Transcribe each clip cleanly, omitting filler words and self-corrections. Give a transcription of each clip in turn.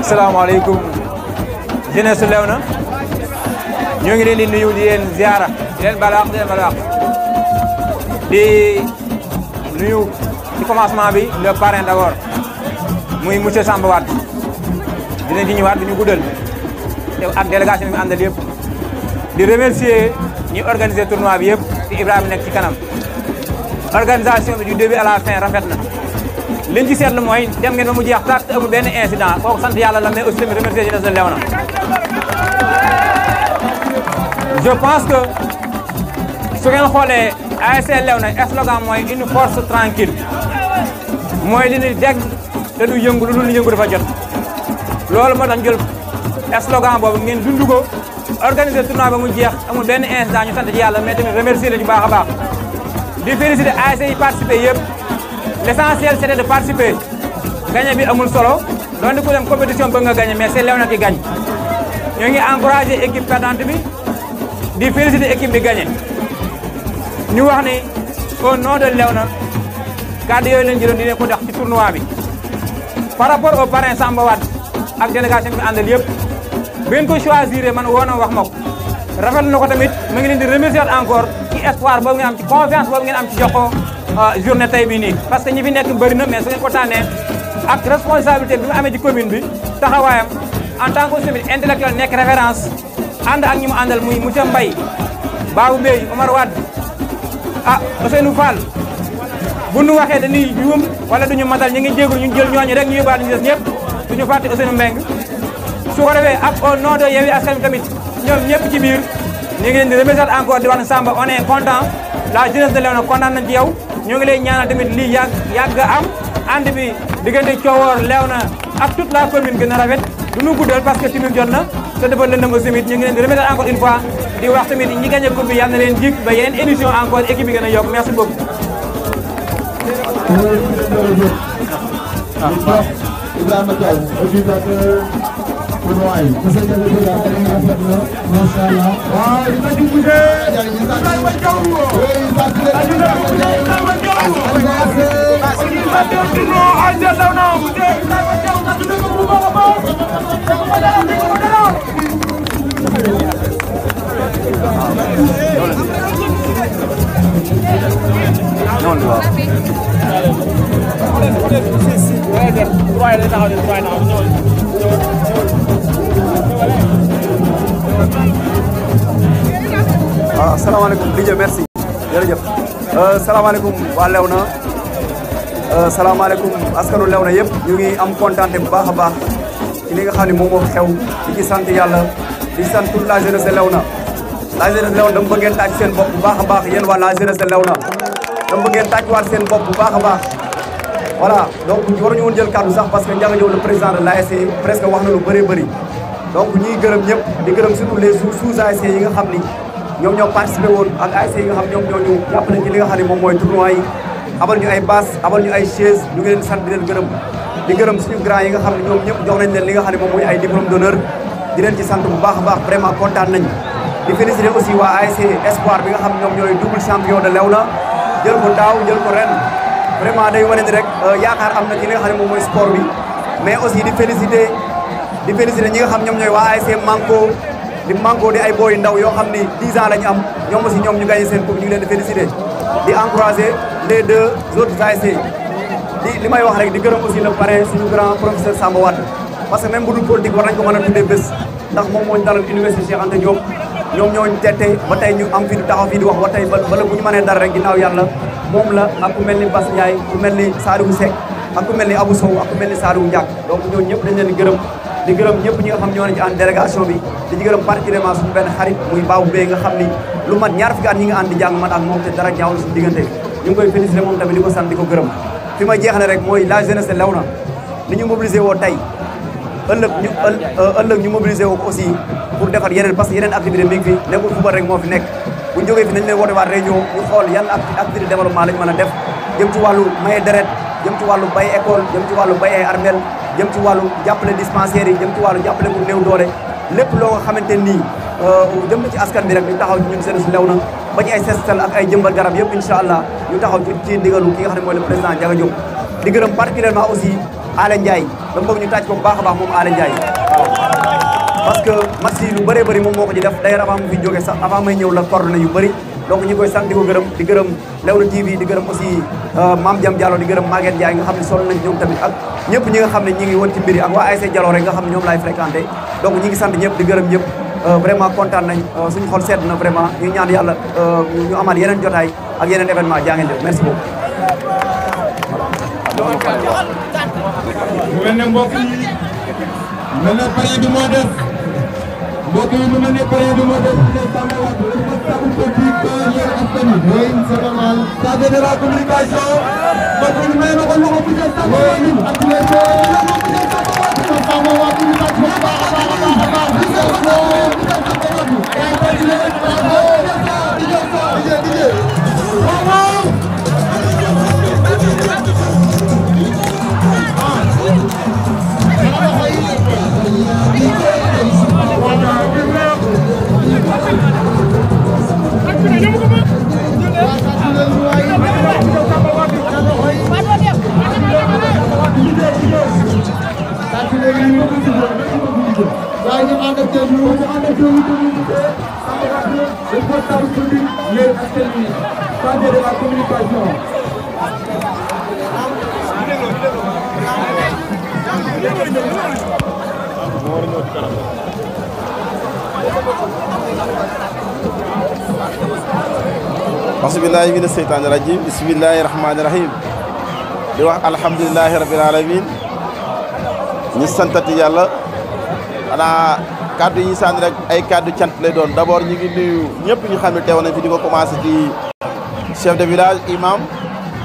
Assalamualaikum jeunesse Léona ñoo ngi leen di nuyu di leen ziara di leen balaax di nuyu ci commencement bi le parrain d'abord muy monsieur Samba Wade dinañ ci ñëwaat ñu guddal ak délégation bi àndal yëpp di remercier ñi organiser tournoi bi yëpp ci Ibrahima nekk ci kanam organisation bi du début à la fin rafet na liñ ci seetlu mooy dem ngeen ba mu jeex tàkk amul benn incident kooku sant yàlla la mais aussi tamit remercier jeunesse de Léona. Je pense que su ngeen xoolee ASC Léona slogan mooy une force tranquille mooy li ni dégg te du yëngu lu dul yëngu dafa jot loolu moo tax ñu jël slogan boobu ngeen dund ko organiser tournoi ba mu jeex amul benn incident ñu sant ci yàlla mais tamit remercier la ñu baax a baax di féliciter ASC yi participer yëpp. L'essentiel c'était de participer gagner bi amul solo doon ku dem compétition ba nga gagner mais c'est Léona qui gagne ñoo ngi encourager équipe perdante bi di féliciter équipe bi gagner ñu wax ni au nom de Léona kàddu yooyu leen jëloon dina ko dox ci tournoi bi par rapport au parrain Samba Wade ak délégation bi àndal yëpp bi ngeen ko choisir man woo na wax ma ko rafetlu na ko tamit ma ngi leen di remercier encore ci espoir boobu ngeen am ci confiance boobu ngeen am ci jox ko journée tey bii nii parce que ñi fi nekk bëri na mais su ngeen ko tànnee ak responsabilité bi mu amee ci commune bi taxawaayam en tant que tamit intellectuel nekk référence ànd ak ñi mu àndal muy monsieur Mbaye Babou Bey Omar Wade Ousseynou Fall bu nu waxee dañuy juum wala duñu matal ñu ngi jéegul ñu jël ñooñu rek ñu yóbbaale ñu des ñëpp duñu fàtte Ousseynou Mbengue su ko defee ak au nom de Yewwi Askan Wi tamit ñoom ñëpp ci biir ñu ngi leen di remercier encore di wax ne Samba on est content la jeunesse de Léona kontaan nañ ci yow ñoo ngi lay ñaanal tamit lii yàgg am ànd bi diggante Coowoor Léona ak toute la commune gën a rafet du ñu guddal parce que tamit jot na te dafa lëndëm aussi tamit ñu ngi leen di remercier encore une fois di wax tamit ñi gagné coupe bi yàlla na leen jik ba yeneen édition encore équipe bi gën a yokk merci beaucoup. Ibrahima Thiaw organisateur tournoi yi monsieur Diallo Diallo rafet na macha allah. waaw li ma ci mujjee. Ibrahima Thiaw. Assalamualaikum DJ merci jërëjëf salaamaaleykum waa Léona salaamaaleykum askanu Léona yëpp ñu ngi am kontaan bu baax a baax ci li nga xam ne moom moo xew di ci sant yàlla di sant toute la jeunesse de Léona la jeunesse de Léona dama bëgg ngeen tàcc seen bopp bu baax a baax yéen waa la jeunesse de Léona dama bëgg ngeen tàccuwaat seen bopp bu baax a baax voilà donc waruñu woon jël kàddu sax parce que Ndiaga Diop le président de l'ASC presque wax na lu bëree bëri donc ñuy gërëm ñëpp di gërëm surtout les sous-ASC yi nga xam ni ñoom ñoo participé woon ak ASC yi nga xam ñoom ñoo ñu jàppale ci li nga xam ne moom mooy tournoi yi abal ñu ay bâche abal ñu ay chaise ñu ngi leen sant di leen gërëm di gërëm suñu grand yi nga xam ne ñoom ñëpp jox nañ leen li nga xam ne moom mooy ay diplôme d'honneur di leen ci sant bu baax a baax vraiment kontaan nañ di féliciter aussi waa ASC Espoir bi nga xam ne ñoom ñooy double champion de Léona jël ko daaw jël ko ren vraiment day wane ni rek yaakaar am na ci li nga xam ne moom mooy sport bi mais aussi di féliciter ñi nga xam ñoom ñooy waa ASC Manko di ay booy ndaw yoo xam ni 10 ans la ñu am ñoom aussi ñoom ñu gagné seen coupe ñu ngi leen di féliciter di encourager les deux autres ASC li may wax rek di gërëm aussi le parrain suñu grand professeur Samba Wade parce que même bu dul politique war nañ ko mën a tuddee bés ndax moom moo ñu dalal université Cheikh Anta Diop ñoom ñooñu tette ba tey ñu am fi du taxaw fii di wax ba tey bala bu ñu mënee dara rek ginnaaw yàlla moom la ak ku mel ni Bass Ndiaye ku mel ni Sadibou Seck ak ku mel ni Abou Sow ak ku mel ni Sadibou Ndiak donc ñooñu ñëpp dañ leen di gërëm ñëpp ñi nga xam ñoo ne ci ànd délégation bi di ci gërëm particulièrement suñu benn xarit muy Babou Bey nga xam ni lu mat ñaar fukki at ñi nga ànd di jàng man ak moom te dara ñaawul suñu diggante ñu ngi koy féliciter moom tamit di ko sant di ko gërëm fi ma jeexale rek mooy la jeunesse de Léona ni ñu mobilisé woo tey ëllëg ñu mobilisé woo ko aussi pour defar yeneen parce que yeneen activité mi ngi fi nekkul football rek moo fi nekk bu ñu jógee fi nañ leen woote waat réunion ñu xool yan activité développement lañ mën a def jëm ci wàllu maye deret jëm ci wàllu bay école jëm ci wàllu bay ay armel jëm ci wàllu jàppale dispensaires yi jëm ci wàllu jàppale ku néew doole lépp loo nga xamante nii jëm na ci askan bi rek ñu taxaw ñun seen si Léona ba ci ay sestal ak ay jëmbal garab yëpp incha allah ñu taxaw ci ndigalu ki nga xam ne mooy le président Ndiaga Diop di gërëm particulièrement aussi Alé Ndiaye dama bëgg ñu taaj ko bu baax a baax moom Alé Ndiaye parce que match yi lu bëree bëri moom moo ko ci def d'ailleurs avant mu fi jógee sax avant may ñëw la coordonné yu bëri donc ñi koy sant di ko gërëm di gërëm Léona TV di gërëm aussi Mame Diam Diallo di gërëm Maguette Ndiaye nga xam ne sol nañ ñoom tamit ak ñëpp ñi nga xam ne ñi ngi woon ci mbir yi ak waa ASC Diallo rek nga xam ne ñoom laay fréquenté donc ñi ngi sant ñëpp di gërëm ñëpp vraiment kontaan nañ suñu xol sedd na vraiment ñu ñaan yàlla ñu amaat yeneen jotaay ak yeneen événement jaa ngeen jëf merci beaucoup mu mel ne mbokk yi mel ne pare bi moo def mbokk yi mu mel ne pare bi moo def ne Samba Wade responsable politique Yewwi Askan Wi mooy c'est normal chargé de la communication mbokk yi may na ko loxo bu jël Samba Wade ak les Samba Wade ñu tàcc bu baax a baax Bismillahi mina seytaani rajim bismillahi rahmaani rahim di wax alhamdulilahi rabbil alamin ñu santati yàlla xanaa kàddu yi ñu sànni rek ay kàddu cant lay doon d'abord ñu ngi nuyu ñëpp ñu xam ne teew nañ fi di ko commencé ci chef de village imam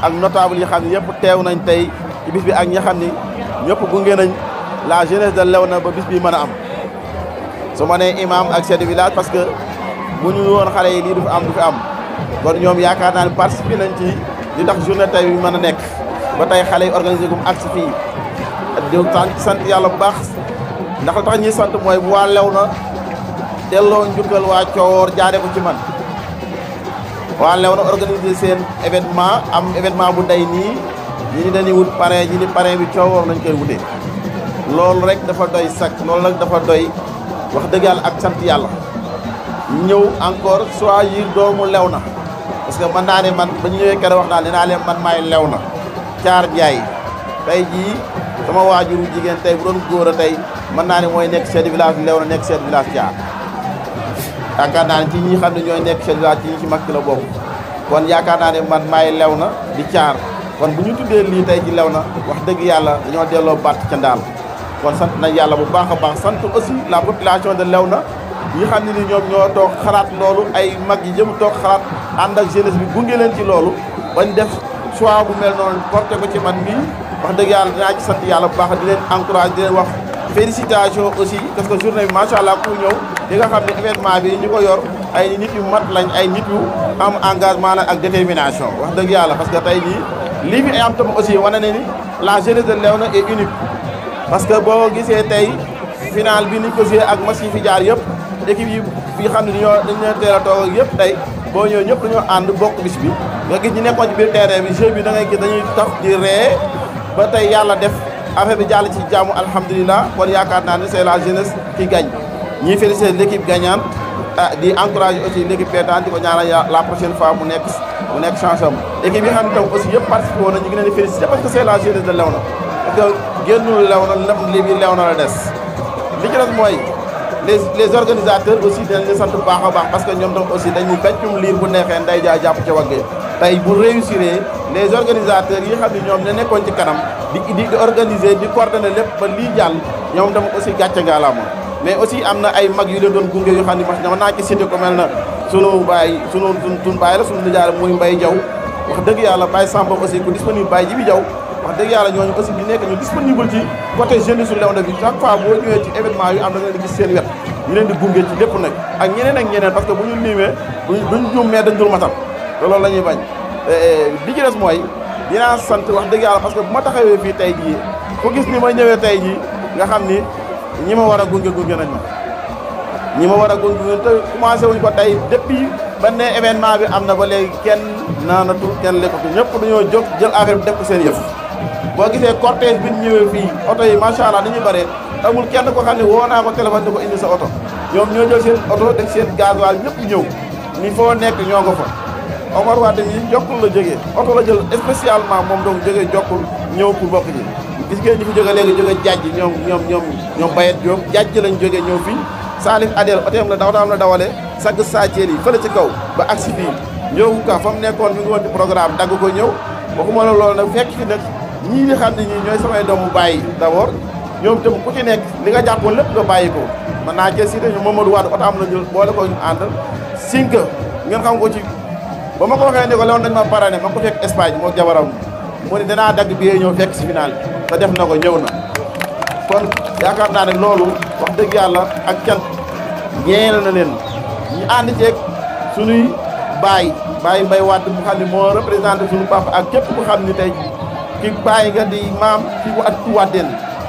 ak notable yi xam ne yëpp teew nañ tey ci bis bi ak ñi xam ni ñëpp gunge nañ la jeunesse de Léona ba bis bi mën a am su ma nee imam ak chef de village parce que bu ñu woon xale yi lii du fi am kon ñoom yaakaar naa ne participer nañ ci li tax journée tey bi mën a nekk ba tey xale yi organisé gum ak si fii di sant yàlla bu baax ndax la tax ñuy sant mooy bu waa Léona delloo njukkal waa Coor jaare ko ci man waa Léona organisé seen événement am événement bu day nii ñi ni dañuy wut parrain ñi ni parrain bi Coor nañ koy wutee loolu rek dafa doy sax loolu rek dafa doy wax dëgg yàlla ak sant yàlla ñëw encore choisir doomu Léona parce que mën naa ne man ba ñu ñëwee keroog wax naa nee naa leen man maay Léona Caar Njaay tey jii sama waajuru jigéen tey bu doon góor a tey mën naa ne mooy nekk chef de village Léona nekk chef de village Caar yaakaar naa ne ci ñi xam ne ñooy nekk chef de village ci ñi ci mag la bokk kon yaakaar naa ne man maay Léona di Caar kon bu ñu tuddee lii tey ci Léona wax dëgg yàlla dañoo delloo baat ca ndaal kon sant nañ yàlla bu baax a baax sant aussi la population de Léona ñi xam ne ni ñoom ñoo toog xalaat loolu ay mag yi jëm toog xalaat ànd ak jeunesse bi gunge leen ci loolu bañ def choix bu mel noonu porté ko ci man mii wax dëgg yàlla dinaa ci sant yàlla bu baax di leen encouragé di leen wax félicitations aussi parce que journée bi macha allah ku ñëw di nga xam ne événement bi ñu ko yor ay nit yu mat lañ ay nit yu am engagement la ak détermination wax dëgg yàlla parce que tey jii lii fi am tam aussi wane na ni la jeunesse de Léona est unique parce que boo gisee tey final bi ni ko joué ak match yi fi jaar yëpp équipe yi xam ne dañu leen teel a toog ak yëpp tey boo ñëwee ñëpp dañoo ànd bokk bis bi nga gis ñi nekkoon ci biir terrain bi jeu bi da ngay gis dañuy tax di ree ba tey yàlla def affaire bi jàll ci jàmm alhamdulilah kon yaakaar naa ne c'est la jeunesse qui gagne ñuy féliciter l'équipe gagnante di encourager aussi l'équipe perdante di ko ñaanal la prochaine fois mu nekk chance am équipe yi xam ne tam aussi yëpp participé woon na ñu ngi leen di féliciter parce que c'est la jeunesse de Léona parce que génnul Léona lépp li bi Léona la des li ci des mooy les organisateurs aussi dañ leen sant bu baax a baax parce que ñoom tam aussi dañuy feccum liir bu neexee nday jaa jàpp ca waggee tey bu réussir les organisateurs yi xam ne ñoom ne nekkoon ci kanam di organiser di coordonner lépp ba lii jàll ñoom tam aussi gàcce ngaalaama mais aussi am na ay mag yu leen doon gunge yoo xam ne mas dama naa ci cité ko mel na sunu baay sunu baay la sunu nijaay muy Mbaye Diaw wax dëgg yàlla Baye Samba aussi ku disponible Baye Jibi Diaw wax dëgg yàlla ñooñu aussi di nekk ñu disponible ci côté jeunesse su Léona bi chaque fois boo ñëwee ci événement yu am da nga leen di gis seen wet ñu leen di gunge ci lépp nag ak ñeneen parce que bu ñu limee duñ juum mais dañ dul matal te loolu la ñuy bañ li ci des mooy dinaa sant wax dëgg yàlla parce que bu ma taxawee fii tey jii ku gis ni ma ñëwee tey jii nga xam ni ñi ma war a gunge nañ ma ñi ma war a gunge te commencé wuñ ko tey depuis ba ne événement bi am na ba léegi kenn naanatul kenn lekkatu ñëpp dañoo jóg jël affaire bi def ko seen yëf boo gisee cortège bi ñu ñëwee fii oto yi macha allah dañuy bare amul kenn ko xam ne woo naa ko téléphone di ko indi sa oto ñoom ñoo jël seen oto def seen gasoil ñëpp ñëw ni foo nekk ñoo ko fa Omar Wade mi jokkul la jógee oto la jël spécialement moom donc jógee jokkul ñëw pour bokk ji gis ngeen ñi fi jóge léegi jóge jajj ñoom Bayet Diop jajj lañ jógee ñëw fii Salif Adel oteem la dawtaam la dawale sagg saatiel yi fële ci kaw ba agsi fii ñëwu ka fa mu nekkoon fi ngi woon ci programme dagg ko ñëw waxuma la loolu nag fekk fi nag ñii di xam ne ñii ñooy samay doomu bàyyi d'abord ñoom itam ku ci nekk li nga jàppoon lépp nga bàyyi ko man naa jël si ñu Mamadou Wade oto am la jël boole ko ñu ànd Sinka ngeen xam ko ci ba ma ko waxee ne ko Léona dañ ma parrainé ma ko fekk Espagne moo jabaram mu ne danaa dagg bi ñëw fekk si final te def na ko ñëw na kon yaakaar naa ne loolu wax dëgg yàlla ak cant ñeel na leen ñu ànd ceeg suñuy baay Mbaye Wade mu xam ne moo représenté suñu papa ak képp ku xam ni tey ki bàyyi nga di maam ki ku at tuwaateel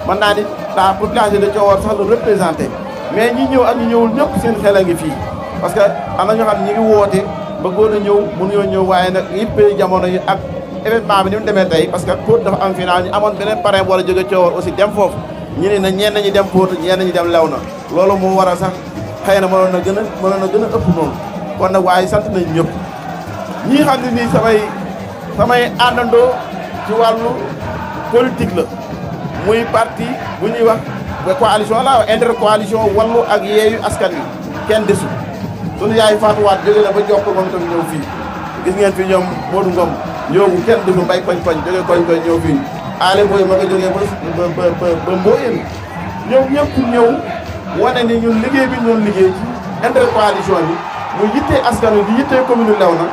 mën naa ni la population de Thiawar sax la représenté mais ñi ñëw ak ñi ñëwul ñëpp seen xel a ngi fii parce que am na ñoo xam ne ñi ngi woote bëggoon a ñëw mënuñoo ñëw waaye nag yëppee jamono yi ak événement bi ni mu demee tey parce que Pout dafa am final ñu amoon beneen parrain bu war a jóge Thiawar aussi dem foofu ñu ne na ñenn ñi dem Pout ñenn ñi dem Léona loolu moo war a sax xëy na mënoon na gën a ëpp noonu kon nag waaye sant nañ ñëpp ñii xam ne nii samay àndandoo ci wàllu politique la muy parti bu ñuy wax coalition la intercoalition Wallu ak Yewwi Askan Wi kenn desul sunu yaay Fatou Wade jóge na ba jokkoo moom itam ñëw fii gis ngeen fi ñoom Modou Ngom ñoogu kenn desul mbay koñ jóge koñ ñëw fii ale boy ma nga jógee ba Mboyeen ñëpp ñëw wane ni ñun liggéey bi ñun liggéey ci intercoalition bi mu yittee askan wi di yittee commune Léona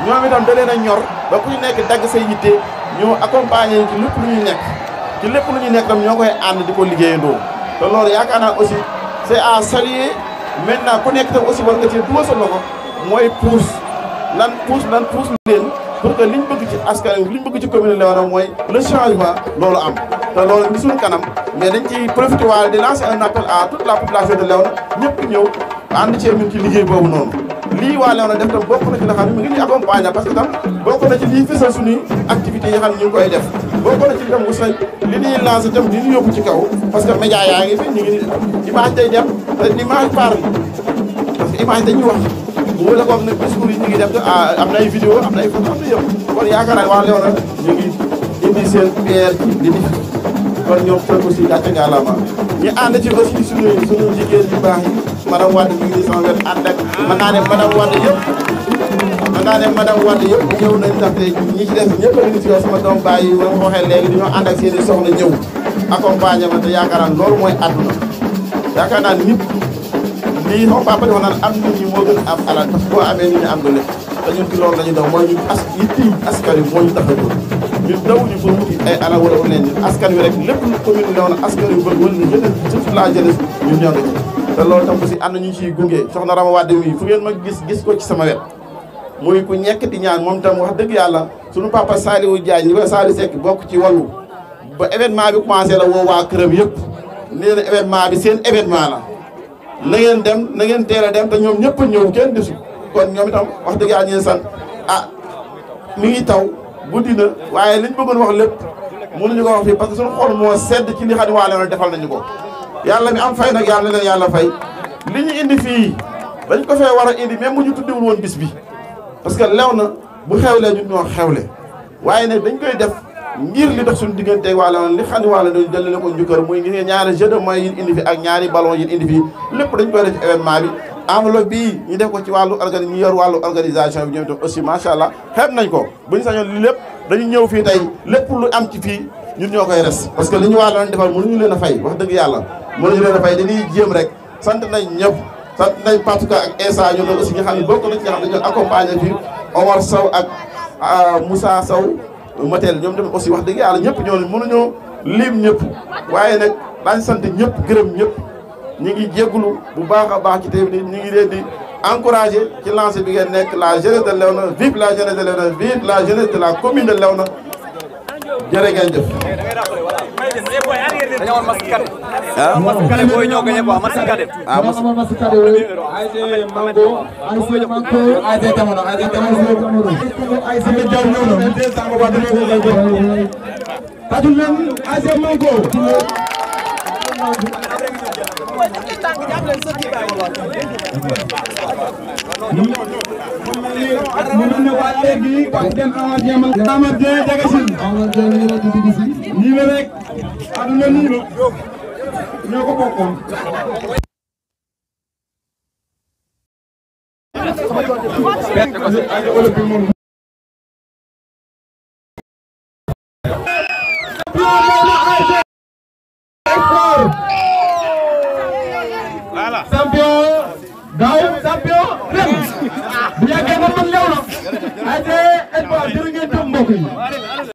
ñoom itam da leen a ñor ba ku ñu nekk dagg say yitte ñoo accompagner ci lépp lu ñuy nekk tam ñoo koy ànd di ko liggéeyandoo te loolu yaakaar naa aussi c'est à saluer maintenant ku nekk tam aussi war nga ci dugal sa loxo mooy pousse leen pour que liñ bëgg ci askan wi liñ bëgg ci commune Léona mooy le changement loolu am te loolu ni suñu kanam mais dañ ci profité waale di lancer un appel à toute la population de Léona ñëpp ñëw ànd ci ñun ci liggéey boobu noonu lii waa Léona def tam bokk na ci la xam ne mu ngi ñuy accompagner parce que tam bokk na ci lii fësal suñuy activités yi xam ne ñu ngi koy def bokk na ci tam aussi li ñuy lancer tam di ñu yóbbu ci kaw parce que média yaa ngi fi ñu ngi image day dem te l'image parle parce que image dañuy wax bu la ko nag discours yi ñu ngi def am na ay vidéo am na ay photo am na yëpp kon yaakaar naa waa Léona ñu ngi indi seen pierre ci li kon ñoom fekk aussi gàcce ngalaama ñu ànd ci aussi suñu jigéen yu baax yi madame Wade mi ngi nii sama wet ànd ak mën naa ne madame Wade yëpp ñëw nañ ndaxte ñi ci des ñëpp a ngi ci sama doom baay yi ma ko waxee léegi dañoo ànd ak seen i soxna ñëw accompagnement te yaakaar naa loolu mooy àdduna yaakaar naa nit lii sama papa dafa naan am nit ñi moo gën a am alal parce que boo amee nit ñi am nga lépp te ñun ci loolu la ñu daw mooy ñu yitti askan wi moo ñu tax a jóg ñun dawuñu pour wuti ay alal wala leen ñun askan wi rek lépp lu commune Léona askan wi bëgg wala jeunesse surtout la jeunesse ñun ñoo ngi ci te loolu tam aussi am na ñu ciy gunge soxna Rama Wade mi fu ngeen ma gis ko ci sama wet muy ku ñekk di ñaan moom tam wax dëgg yàlla suñu papa Saliou Diagne ñi koy Saliou Seck bokk ci wàllu ba événement bi commencé la woo waa këram yëpp nee na événement bi seen événement la na ngeen dem na ngeen teel a dem te ñoom ñëpp a ñëw kenn desu kon ñoom itam wax dëgg yàlla ñu sant ah mi ngi taw guddi na waaye liñ bëggoon wax lépp mënuñu ko wax fii parce que suñu xol moo sedd ci li xam ne waa Léona defal nañu ko yàlla mi am fay nag yàlla na leen yàlla fay li ñu indi fii dañ ko fee war a indi même bu ñu tuddiwul woon bis bi parce que Léona bu xewlee ñun ñoo xewle waaye nag dañ koy def ngir li dox suñu digganteeg waa Léona li xam ne waa Léona dañu jëlale ko njukkër muy ngi ñaari jeu de moyens yi indi fi ak ñaari ballon yi indi fii lépp dañ koy def événement bi enveloppe bii ñu def ko ci wàllu ñu yor wàllu organisation bi ñoom itam aussi macha allah xeeb nañ ko bu ñu sañoon li lépp dañu ñëw fii tey lépp lu am ci fii ñun ñoo koy res parce que li ñu waa Léona defal mënuñu leen a fay wax dëgg yàlla mënuñu leen a fay dañuy jéem rek sant nañ ñëpp sant nañ Patuka ak Essa ñoom aussi nga xam ne bokk na ci nga xam ne dañoo accompagner fii Omar Sow ak Moussa Sow Matel ñoom tamit aussi wax dëgg yàlla ñëpp ñoo leen mënuñoo lim ñëpp waaye nag daañ sant ñëpp gërëm ñëpp ñu ngi jégalu bu baax a baax ci tey ñu ngi leen di encouragé ci lancé bi ngeen nekk la jeunesse de Léona vive la jeunesse de Léona vive la jeunesse de la commune de Léona jërë ngeen jëf. dañoo woon masque kade. ah masque kade booy ñëw gañe quoi masque kade. ah masque kade wooyu. ASC Manko ASC Manko ASC Jamono ASC Jamono ASC Jaw ñëw na. tàccul leen ASC Manko. mu ne waa léegi capitaine Amar Dieng jege si. nii la rek aduna nii la ñoo ko bokkoon. champion daaw champion ren bu yàggee ba mën Léona ay te espoir jërë ngeen jëf mbokk yi